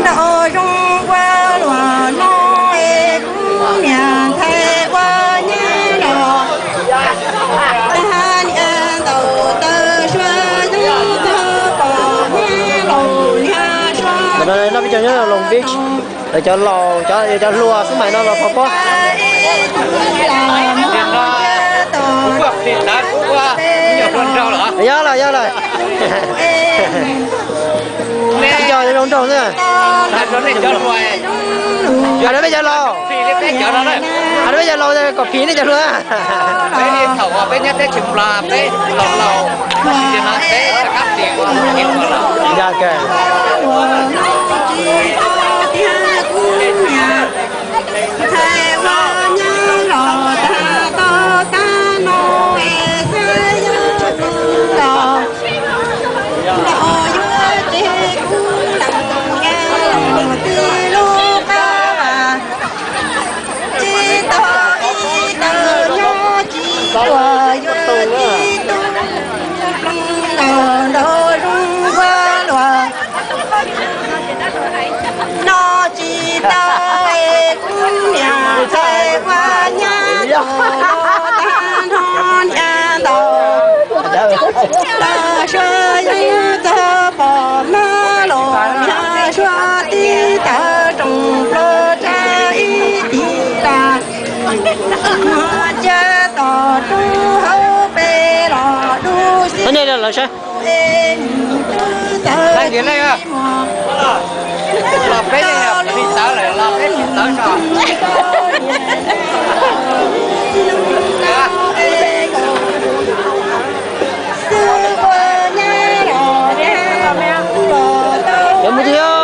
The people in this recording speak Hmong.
Tau zoo ua luaj no es kuv niam ntxhais ua nyab los, tag niam ntaus taw suav yeeb txog pom nyab laus niag suav. Ntawm no peb cov nyob Long Beach, lawv cov laus cov, cov hluas xub maim no los thov pab. Yog lawm, yog lawm. Peb cov zoo nraug xwb. Hais rau peb cov laus, hais rau peb cov laus kom phim nej cov hluas. Ntxhais ua nyab los tag tau xab no es xab yuav los, los yuav ces kuv lam nyab los twb lub qab vas, tsis tau ib tawm nyob tsis tuam yuav tib tug nkaus nraug zoo ua luaj. No tsis tau es kuv niam ntxhais ua nyab los tag nrho niam ntaus taw suav yeeb txog pom nyab laus niag suav tib tawm roos plaws tsa ib tis las, cia tom roob hauv pes los dub xib. Los peb, los peb tsis tawv lawm, los peb tsis tawv tso. Cov mus tij.